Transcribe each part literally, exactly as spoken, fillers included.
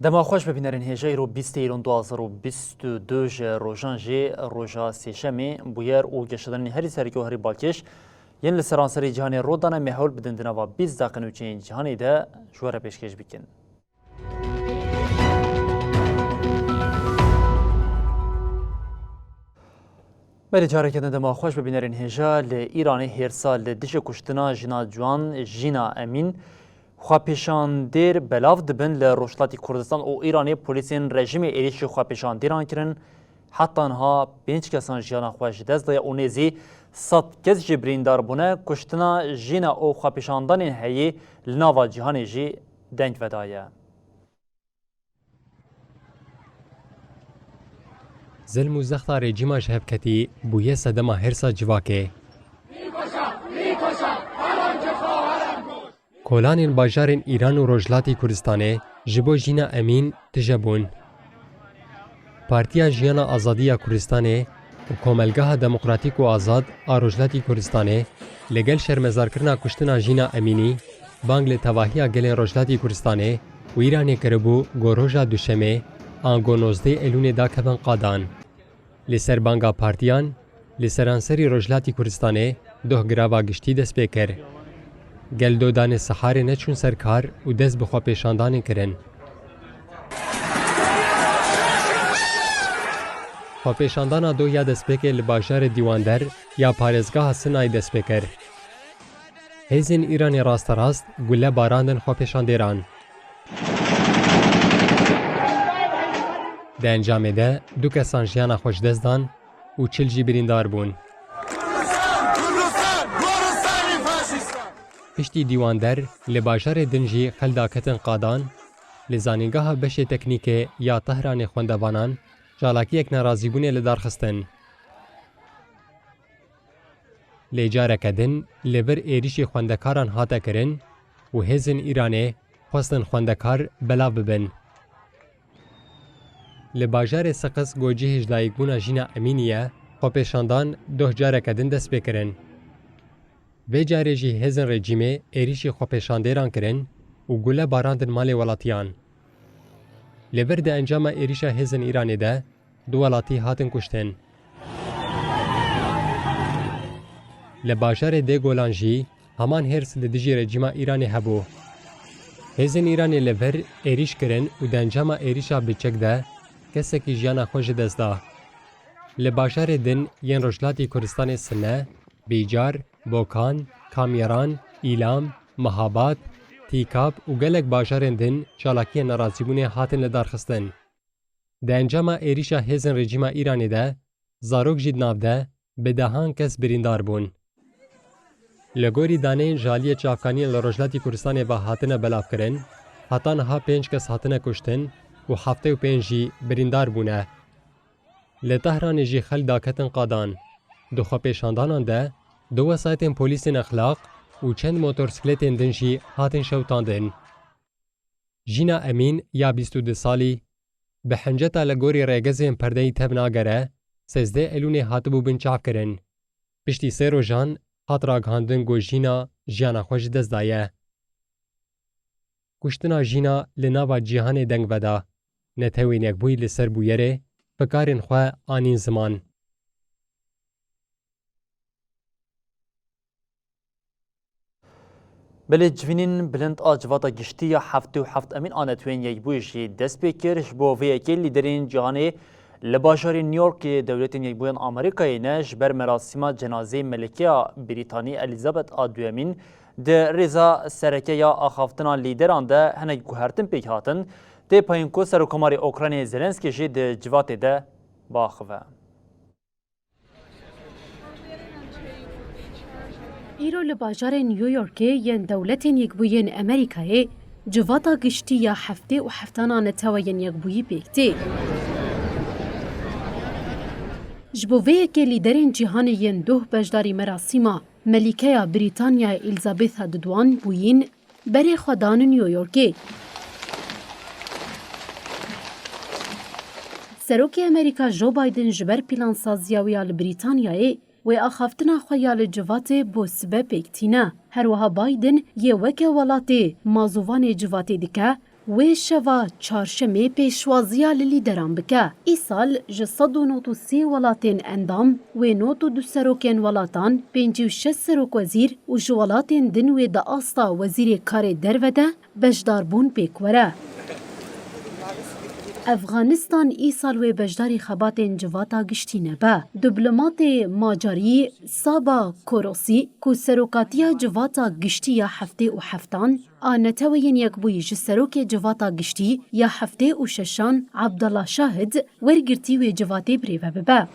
Dema xweş be bînerên hêja, îro bîst Teyron du hezar û bîst û du ji rojan jê roja sêşemê, bûyer û geşedanên herî sereke û herî balkêş yên li seranserê cîhanê rû dane me hewl bidin di nava bîst deqe nûçeyên cîhanê de ji we re pêşkêş bikin. Belê, careke din dema xweş be bînerên hêja. Li Îranê hêrsa li dijî kuştina jina ciwan Jîna Emîn, xwepêşandêr belav dibin li Rojhilatî Kurdistan û Îranê polîsên rejîmê êrîşî xwepêşandêran kirin. Heta niha pênc kesan jiyana xwe ji dest daye û nêzî sed kes jî birîndar bûne. Kuştina Jîna û xwepêşandanên heyî li nava cîhanê jî deng vedaye. Zilm û zexta rejîma ji hev ketî bûye sedema hêrsa civakê. Kolanên bajarên Îran û Rojhilatî Kurdistanê ji bo Jîna Emîn tije bûn. Partiya Jiyana Azadî ya Kurdistanê û Komelgeha Demokratîk û Azad a Rojhilatî Kurdistanê li gel şermezarkirina kuştina Jîna Emînî bang li tevahiya gelên Rojhilatî Kurdistanê û Îranê kiribû ku roja Duşemê, ango nozdeh Elûnê dakevin qadan. Li ser banga partiyan, li seranserî Rojhilatî Kurdistanê doh greva giştî dest pê kir. Gel do danê Seharê neçûn ser kar û dest bi xwepêşandanê kirin. Xwepêşandana doh ya destpêkê li bajarê Dîwander ya parêzgeha Sinayê dest pê kir. Hêzên Îranê rasterast gule barandin xwepêşandêran. Di encamê de du kesan jiyana xwe ji dest dan û çil jî birîndar bûn. Piştî Dîwander li bajarê din jî xel daketin qadan, li Zanîngeha Beşê Teknîkê ya Tehranê xwendevanan çalakiyek nerazîbûnê li dar xistin. Lê careke din li vir êrîşî xwendekaran hate kirin û hêzên Îranê xwestin xwendekar belav bibin. Li bajarê Siqis ku cihê ji dayikbûna Jîna Emînî ye, xwepêşandan doh careke din dest pê kirin. Vê carê jî hêzên rejîmê êrîşî xwepêşandêran kirin û gule barandin malê welatiyan. Li vir di encama êrîşa hêzên Îranê de du welatî hatin kuştin. Li bajarê Dêgolan jî heman hêrs li dijî rejîma Îranê hebû. Hêzên Îranê li vir êrîş kirin û di encama êrîşa biçek de kesekî jiyana xwe ji dest da. Li bajarê din yên Rojhilatî Kurdistanê sine, Bîcar, Bokan, Kamyeran, Îlam, Mehabad, Tîkab û gelek bajarên din çalakiyên nerazîbûnê hatin lidarxistin. Di encama êrîşa hêzên rejîma Îranê de zarok jî di nav de bi dehan kes birîndar bûn. Li gorî daneyên ji aliyê çavkaniyên li Rojhilatî Kurdistanê ve hatine belavkirin, heta niha pênc kes hatine kuştin û heftê û pênc jî birîndar bûne. Li Tehranê jî xelk daketin qadan. Di xwepêşandanan de du wesayetên polîsên exlaq û çend motorsîkletên din jî hatin şewitandin. Jîna Emîn ya bîst û du salî bi hinceta li gorî rêgezên perdeyî tev nagere, sêzdeh Elûnê hatibû binçavkirin. Piştî sê rojan hat ragihandin ku Jîna jiyana xwe ji dest daye. Kuştina Jîna li nava cîhanê deng veda. Netewên Yekbûyî li ser bûyerê fikarên xwe anîn ziman. Belê, civînên bilind a Civata Giştî ya heftê û heft emîn a Netewên Yekbûyî jî dest pê kir. Ji bo vê yekê lîderên cîhanê li bajarê New Yorkê Dewletên Yekbûyên Amerîkayê ne ji ber merasîma cenazeyê Melikeya Brîtanî Elizabeth a Duyemîn di rêza sereke ya axaftina lîderan de hinek guhertin pêk hatin. Tê payîn ku Serokkomarê Ukraynayê Zelenskî jî di civatê de biaxive. Îro li bajarê New Yorkê yên Dewletên Yekbûyên Amerîkayê Civata Giştî ya heftê û heftana Neteweyên Yekbûyî pêk tê. Ji bo vê yekê lîderên cîhanê yên doh beşdarî merasîma Melîkeya Brîtanyayê Elizabetha Dudwan bûyîn berê xwe dan New Yorkê. Serokê Amerîka Joe Biden ji ber plansaziya wî ya li Brîtanyayê wê axaftina xwe ya li civatê bo sibe pêk tîne. Her wiha Biden yê weke welatê mazûvanê civatê dike Wê şeva çarşemê pêşwaziya li lîderan bike. Îsal ji sed û nod û sê welatên endam, wê nod û du serokên welatan, pêncî û şeş serokwezîr û ji welatên din wê di asta wezîrê karê derve de beşdarbûn pêk were. Efxanistan îsal wê beşdarî xebatên civata giştî nebe. Diplomatê macarî Saba Korosî, ku serokatiya civata giştî ya heftê û heftan a Neteweyên Yekbûyî ji serokê civata giştî ya heftê û şeşan Abdullah Şahid wergirtî wê civatê birêve bibe.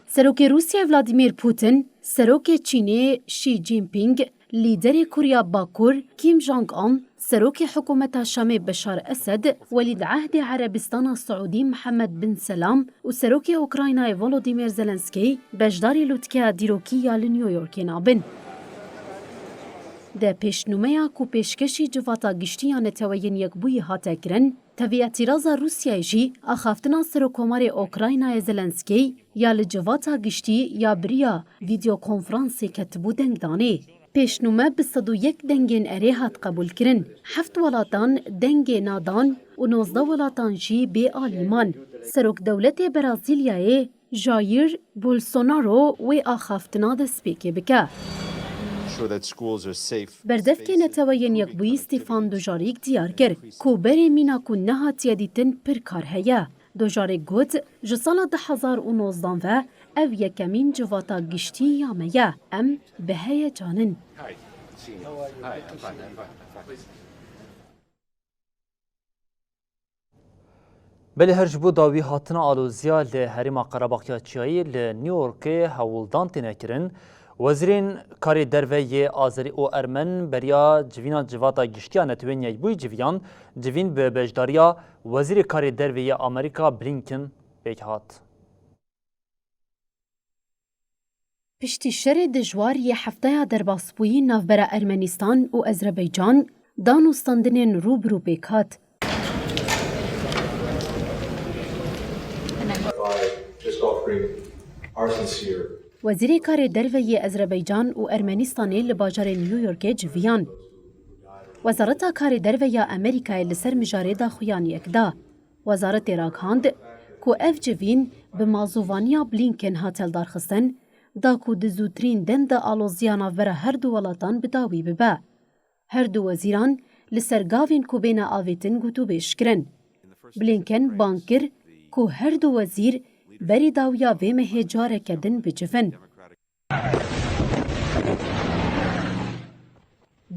Serokê Rûsya Vladimir Putin, serokê Çînê Xi Jinping, lîderê Kûrya Bakur Kim Jong Un, serokê hikûmeta Şamê Beşar Esed, welîd ehdê Erebistana Siûdî Mihemed bin Selam û serokê Ukraynayê Volodymyr Zelenskî beşdarî lûtkeya dîrokî ya li New Yorkê nabin. Di pêşnûmeya ku pêşkêşî Civata Giştî ya Neteweyên Yekbûyî hate kirin, tevî îtîraza Rûsyayê jî axaftina Serokkomarê Ukraynayê Zelenskî ya li Civata Giştî ya bi riya vîdeokonferansê ketibû dengdanê. Pêşnûme bi sed û yek dengên erê hat qebûlkirin. Heft welatan dengê na dan û nozdeh welatan jî bê alî man. Serokdewletê Brazîlyayê Jair Bolsonaro wê axaftina destpêkê bike. Berdevkê Neteweyên Yekbûyî Stefan Dujarric diyar kir ku berê mîna ku nehatiye dîtin pir kar heye. Dujarric got, ji sala du hezar û nozdan ve ev yekemîn civata giştî ya me ye. Em bi heyecan in. Belê her ji bo dawî hatina aloziya li Herêma Qerebaxiya Çiyayî li New Yorkê hewldan têne kirin. Wezîrên Karê Derve yê Azerî û Ermen beriya civîna civata giştî ya Netewên Yekbûyî civiyan, civîn bi beşdariya Wezîrê Karê Derve yê Amerîka Blinken pêk hat. Piştî şerê dijwar yê hefteya derbasbûyî navbera Ermenîstan û Ezrebeycan, dan û standinên rû bi rû pêk hat. Wezîrê Karê Derve yê Ezrebeycan û Ermenîstanê li bajarê New Yorkê civiyan. Wezareta Karê Derve ya Amerîkayê li ser mijarê daxuyaniyek da. Wezaretê ragihand ku ev civîn bi mazûvaniya Blinken hate lidarxistin, da ku di zûtirîn dem de aloziya navbera her du welatan bi dawî bibe. Her du wezîran li ser gavên ku bêne avêtin gotûbêj kirin. Blinken bang kir ku her du wezîr berî dawiya vê mehê careke din bicivin.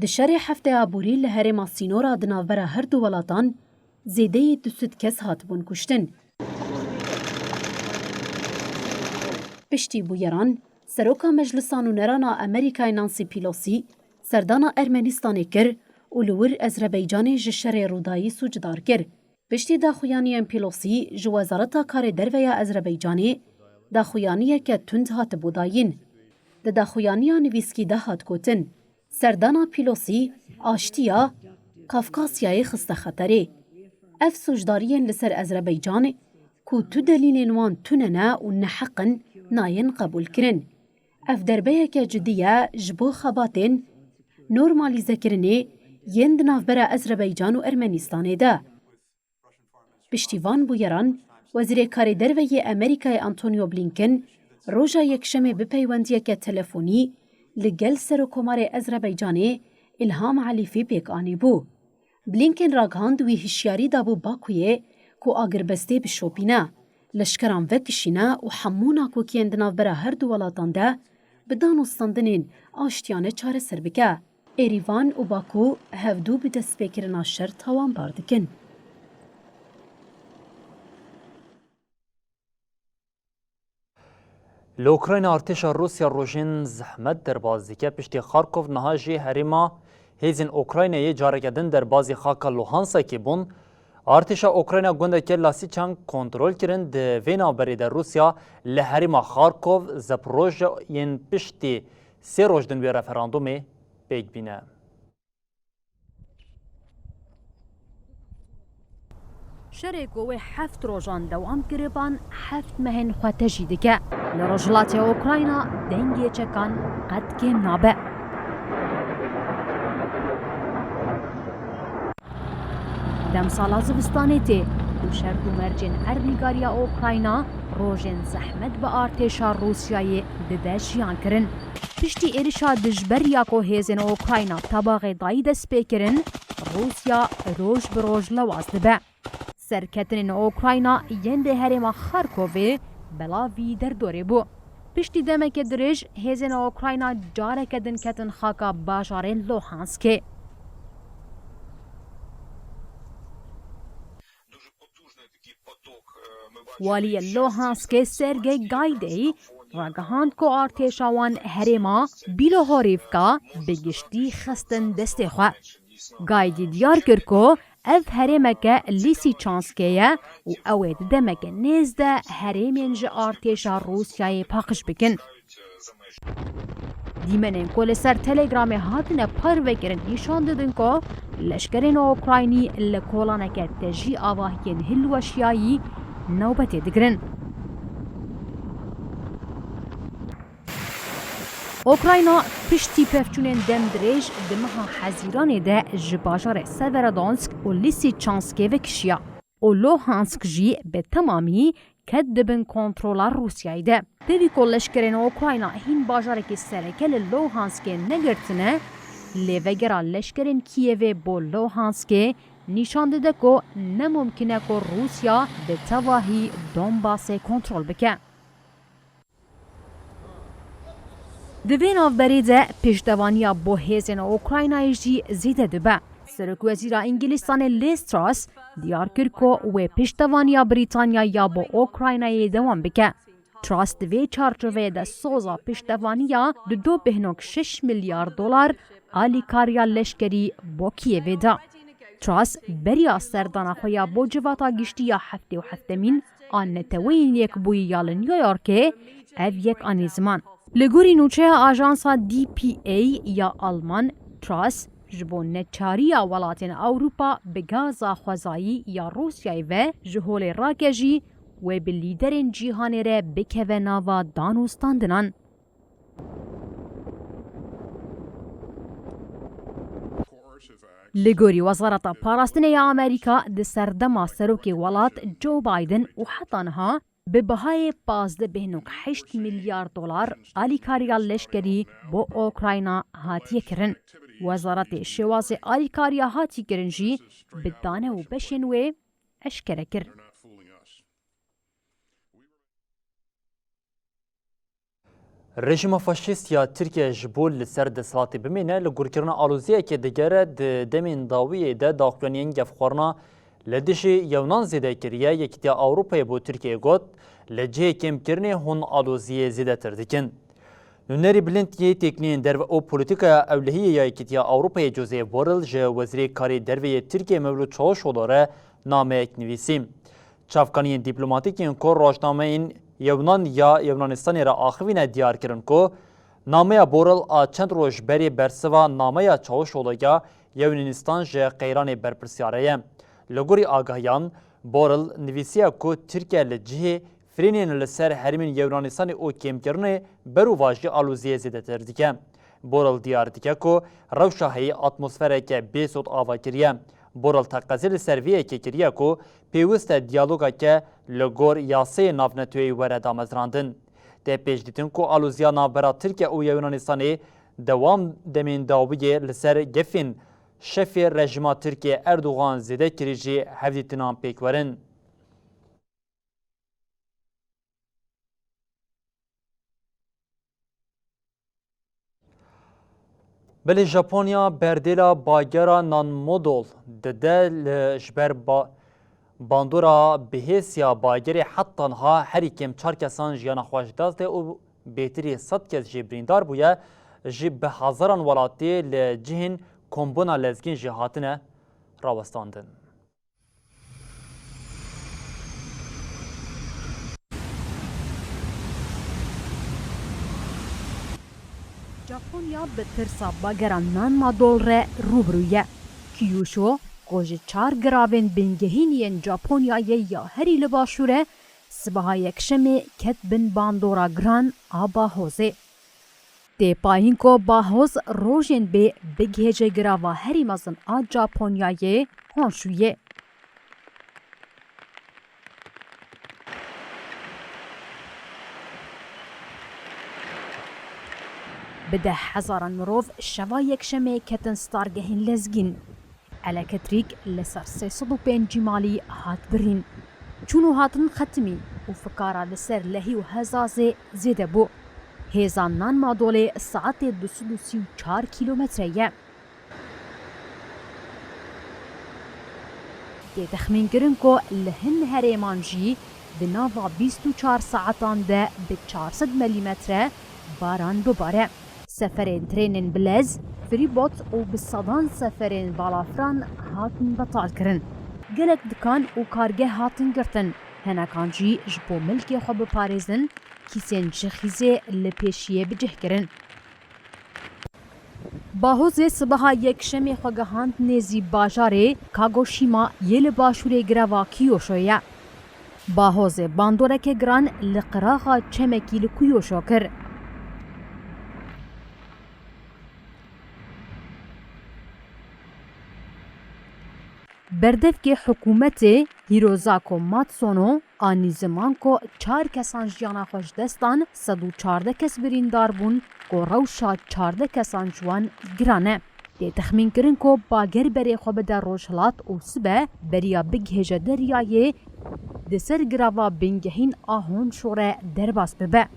Di şerê hefteya borî li herêma sînora di navbera her du welatan zêdeyî du sed kes hatibûn kuştin. Piştî bûyeran, Seroka Meclisa Nûneran a Amerîkayê Nancy Pelosi serdana Ermenîstanê kir û li wir Ezrebeycanê ji şerê Rûdayî sûcdar kir. Piştî daxuyaniyên Pelosi ji Wezareta Karê Derve ya Ezrebeycanê, daxuyaniyeke tund hatibû dayîn. Di daxuyaniya nivîskî de hat gotin, serdana Pelosi aştiya Kafkasyayê xiste xeterê. Ev sûcdariyên li ser Ezrebeycanê ku tu delîlên wan tune ne û neheq in, nayên qebûlkirin. Ev derbeyeke cidî ye ji bo xebatên normalîzekirinê yên di navbera Ezrebeycan û Ermenîstanê de. Piştî van bûyeran, Wezîrê Karê Derve yê Amerîkayê Antonio Blinken roja Yekşemê bi peywendiyeke telefonî li gel Serokkomarê Ezrebeycanê Îlham Elîfî pêk anîbû. Blinken ragihand wî hişyarî dabû Bakuyê ku agirbestê bişopîne, leşkeran vekişîne û hemû nakokiyên di navbera her du welatan de bi danûstandinên aştiyane çareser bike. Êrîvan û Baku hevdû bi destpêkirina şer tawanbar dikin. Li Ukrayna artêşa Rûsya rojên zehmet derbas dike. Piştî Xarkov niha jî herêma hêzên Ukraynayê careke din derbazî xaka Luhanskê bûn. Artêşa Ukrayna gundeke Lysychansk kontrol kirin. Di vê navberê de Rûsya li herêma Xarkov, Zaporojye yên piştî sê roj din wê referandumê pêk bîne. Şerê ku wê heft rojan dewam kiriban, heft mehên xwe tejî dike. Li rojhilatê Ukrayna dengê çekan qet kêm nabe. Emsala zivistanê tê û şert û mercên erdnîgariya Ukrayna rojên zehmet bi artêşa Rûsyayê dibe jiyan kirin. Piştî êrişa dijber ya ku hêzên Ukrayna tebaxê dayî dest pê kirin, Rûsya roj bi roj lewaz dibe. Serketinên Ukrayna yên di herêma Xarkovê belavî derdorê bû. Piştî demeke dirêj hêzên Ukrayna careke din ketin xaka bajarê Luhanskê. Waliyê Luhanskê Sergey Gaydey ragihand ku artêşa wan herêma Bilohorivka bi giştî xistin destê xwe. Gaydî diyar kir ku ev herêmeke Lîsîçanskê ye û ew ê di demeke nêz de herêmên ji artêşa Rûsyayê paqij bikin. Dîmenên ku li ser Telegramê hatine parvekirin nîşan didin ku leşkerên Ukraynî li kolaneke tejî avahiyên hilweşiyayî newbetê digirin. Ukrayna piştî pevçûnên demdirêj di meha Hezîranê de ji bajarê Severodonsk û Lîsîçanskê vekişiya û Luhansk jî bi temamî ket di bin kontrola Rûsyayê de. Tevî ku leşkerên Ukrayna hîn bajarekî sereke li Luhanskê negirtine, lê vegera leşkerên Kiyevê bo Luhanskê nîşan dide ku ne mumkin e ku Rûsya bi tevahî Donbasê kontrol bike. Di vê navberê de piştevaniya bo hêzên Ukraynayê jî zêde dibe. Serokwezîra Îngilîstanê Liz Truss diyar kir ku wê piştevaniya Brîtanya ya bo Ukraynayê dewam bike. Truss di vê çarçoveyê de soza piştevaniya di do bêhnok şeş milyar dolar alîkariya leşkerî bo Kiyevê da. Truss beriya serdana xwe ya bo Civata Giştî ya heftê û heftemîn a Neteweyên Yekbûyî ya li New Yorkê ev yek anî ziman. Li gorî nûçeya ajansa D P A ya Alman, Truss ji bo neçariya welatên Ewropa bi gaza xwezayî ya Rûsyayê ve ji holê rake jî wê bi lîderên cîhanê re bikeve nava dan û standinan. Li gorî Wezareta Parastinê ya Amerîka, di serdema serokê welat Joe Biden û heta niha bi bihayê pazdeh bêhnok heşt milyar dolar alîkariya leşkerî bo Ukrayna hatiye kirin. Wezaretê şêwazê alîkariya hatî kirin jî bi dane û beşên wê eşkere kir. Rejîma faşîst ya Tirkiye ji bo li ser desthilatê bimîne, li gorkirina aloziyekê digere. Di demên dawiyê de daxuyaniyên gefxwarina li dijî Yewnan zêde kiriye. Yekîtiya Ewropayê bo Tirkiyeyê got, li cihê kêmkirinê hûn aloziyê zêdetir dikin. Nûnerî bilind yê têkiliyên derve û polîtîkaya ewlehiyê ya Yekîtiya Ewropayê Josep Borrell ji Wezîrê Karê Derve yê Tirkiyê Mevlût Çavuşoglu re nameyek nivîsî. Çavkaniyên dîplomatîk yên ku rojnameyên Yewnan ya Yewnanistanê re axivîne diyar kirin ku nameya Borrell a çend roj berê bersiva nameya Çavuşoglu ya Yewnînistan ji qeyranê berpirsyare ye. Li gorî agahiyan, Borrell nivîsiya ku Tirkiye li cihê firînên li ser herêmên Yewnanistanê û kêmkirinê berûvajî aloziyê zêdetir dike. Borrell diyar dike ku rewşa heyî atmosfereke bê sot ava kiriye. Borrell teqezê li ser vê yekê kiriye ku pêwist e diyalogeke li gor yasayê navneteweyî were damezrandin. Tê pêşdîtin ku aloziya navbera Tirkiye û Yewnanistanê dewam demên dawiyê li ser gefên şefê rejîma Tirkiye Erdogan zêde kirî jî hevdîtinan pêk werin. Belê Japonya berdêla bagera Nanmadol dide li, ji ber ba-, bandora bihêsiya bagerê heta niha herî kêm çar kesan jiyana xwe ji dest de û bêtirî sed kes jî birîndar bûye, ji bi hezaran welatî li cihên kombûna lezgîn jî hatine rawestandin. Japonya bi tirsa bagera Nanmadol re rû bi rû ye. Kyushu, ku ji çar giravên bingehîn yên Japonyayê ya herî li başûr e, sibeha Yekşemê ket bin bandora giran a bahozê. Tê payîn ku bahoz rojên bê bigihêje girava herî mezin a Japonyayê, Honshuyê. Bi deh hezaran mirov şeva yekşemê ketin stargehên lezgîn. Elektrik li ser sê sed û pêncî malî hat birîn. Çûn û hatin xetimî û fikara li ser lehî û hezazê zêde bû. Hêza Nanmadolê saetê du sed û sî û çar kîlometre ye. Tê texmînkirin ku li hin herêman jî di nava bîst û çar saetan de bi çar sed melîmetre baran bibare. Seferên trênên bi lez, ferîbot û bi sedan seferên balafran hatin betalkirin. Gelek dikan û kargeh hatin girtin, hinekan jî ji bo milkê xwe biparêzin, kîsên ji xîzê li pêşiyê bi cih kirin. Bahozê sibeha yekşemê xwe gihand nêzî bajarê Kagoşîma yê li başûrê girava Kiyoshoyê ye. Bahozê bandoreke giran li qiraxa çemekî li Kiyosho kir. Berdevkê hikûmetê Hirozako Matsuno anî ziman ku çar kesan jiyana xwe ji dest dan, sed û çardeh kes birîndar bûn ku rewşa çardeh kesan ji wan giran e. Tê texmînkirin ku bager berê xwe bide rojhilat û sibe beriya bigihêje deryayê di ser girava bingehîn a Honshu re derbas bibe.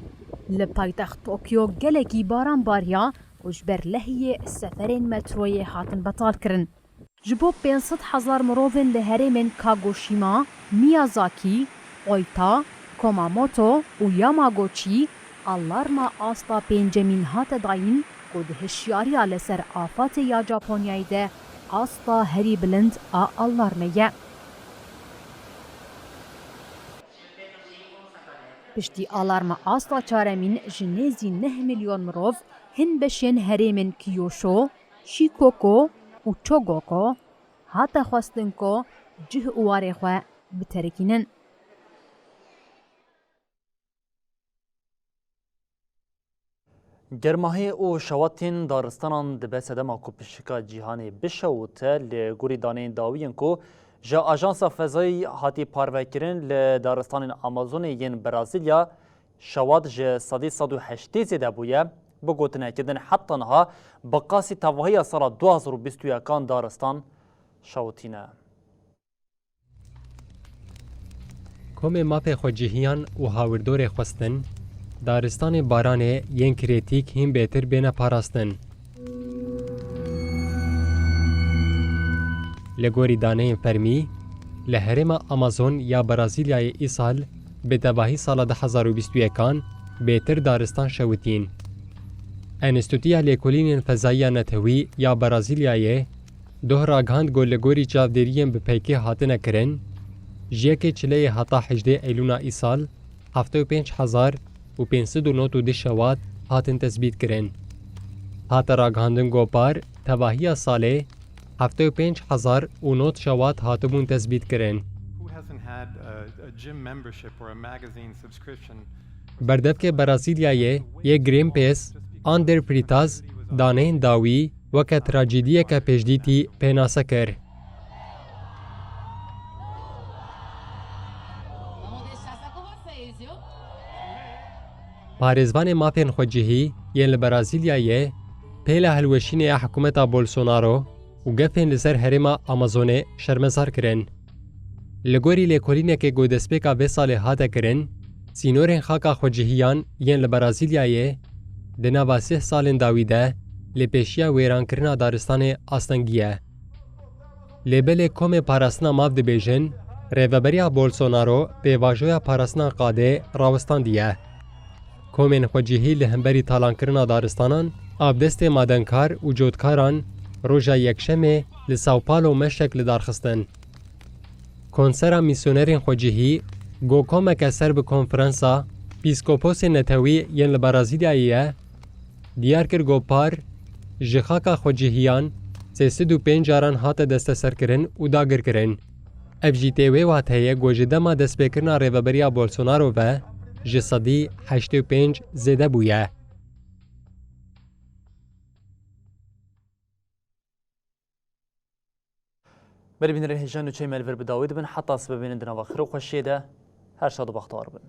Li paytext Tokyo gelekî baran bariya û ji ber lehiyê seferên metroyê hatin betalkirin. Ji bo pênc sed hezar mirovên li herêmên Kagoshima, Miyazaki, Oita, Kumamoto û Yamaguchi alarma asta pêncemîn hate dayîn ku di hişyariya li ser afatê ya Japonyayê de asta herî bilind a alarmê ye. Piştî alarma asta çaremîn ji nêzî neh milyon mirov hin beşên herêmên Kiyosho, Shikoku û Chogoko hate xwestin ku cih û warê xwe biterikînin. Germahî û şewatên daristanan dibe sedema ku pişika cîhanê bişewite. Li gorî daneyên dawî yên ku ji Ajansa Fezayî hatî parvekirin, li daristanên Amazonê yên Brazîlya şewat ji sedî sed û heştê zêde bûye. Bi gotinekê din heta niha bi qasî tevahiya sala du hazar û bîst û yekan daristan şewitîne. Komê Mafê Xwecihiyan û hawirdorê xwestin, daristanê Baranê yên Kirêtîk hîn bêtir bêne parastin. Li gorî daneyên fermî, li herêma Amazon ya Brazîlyayê îsal bi tevahî sala du hazar û bîst û yekan bêtir daristan şewitîn. Enstîtuya Lêkolînên Fezayî ya Netewî ya Brazîlyayê doh ragihand ku li gorî çavdêriyên bi peykê hatine kirin, ji yekê çileyê heta hejdê Eylûna îsal heftê û pênc hezar û pênc sed û nod û du şewat hatin tesbît kirin. Hate ragihandin ku par tevahiya salê heftê û pênc hezar û nod şewat hatibûn tesbît kirin. Who hasn't had a, a gym membership or a magazine subscription? Berdevkê Brazîlyayê yê Greenpeace, Ander Freitas, daneyên dawî weke trajîdiyeke pêşdîtî pênase kir. Parêzvanê mafên xwecihî yên li Brazîlyayê pêla hilweşînê ya hikûmeta Bolsonaro û gefên li ser herêma Amazonê şermezar kirin. Li gorî lêkolînekê ku destpêka vê salê hate kirin, sînorên xaka xwecihiyan yên li Brazîlyayê di nava sih salên dawî de li pêşiya wêrankirina daristanê astengî ye. Lê belê komê parastina maf dibêjin, rêveberiya Bolsonaro pêvajoya parastina qadê rawistandiye. Komên xwecihî li hemberî talankirina daristanan, abdestê madenkar û cotkaran roja yekşemê li Sao Paulo meşek li dar xistin. Konsera mîsyonerên xwecihî, ku komeke ser bi konferansa pîskoposên netewî yên li Brazîlyayê ye, diyar kir ku par ji xaka xwecihiyan sê sed û pênc caran hate desteserkirin û dagirkirin. Ev jî tê wê wateyê ku ji dema destpêkirina rêveberiya Bolsonaro ve ji sedî heştê û pênc zêde bûye. Belê bînerên hêja, nûçeyê me li vir bi dawî dibin. Heta sibe bibînin di nava xêr û xweşiyê de, her şad û bextewar bin.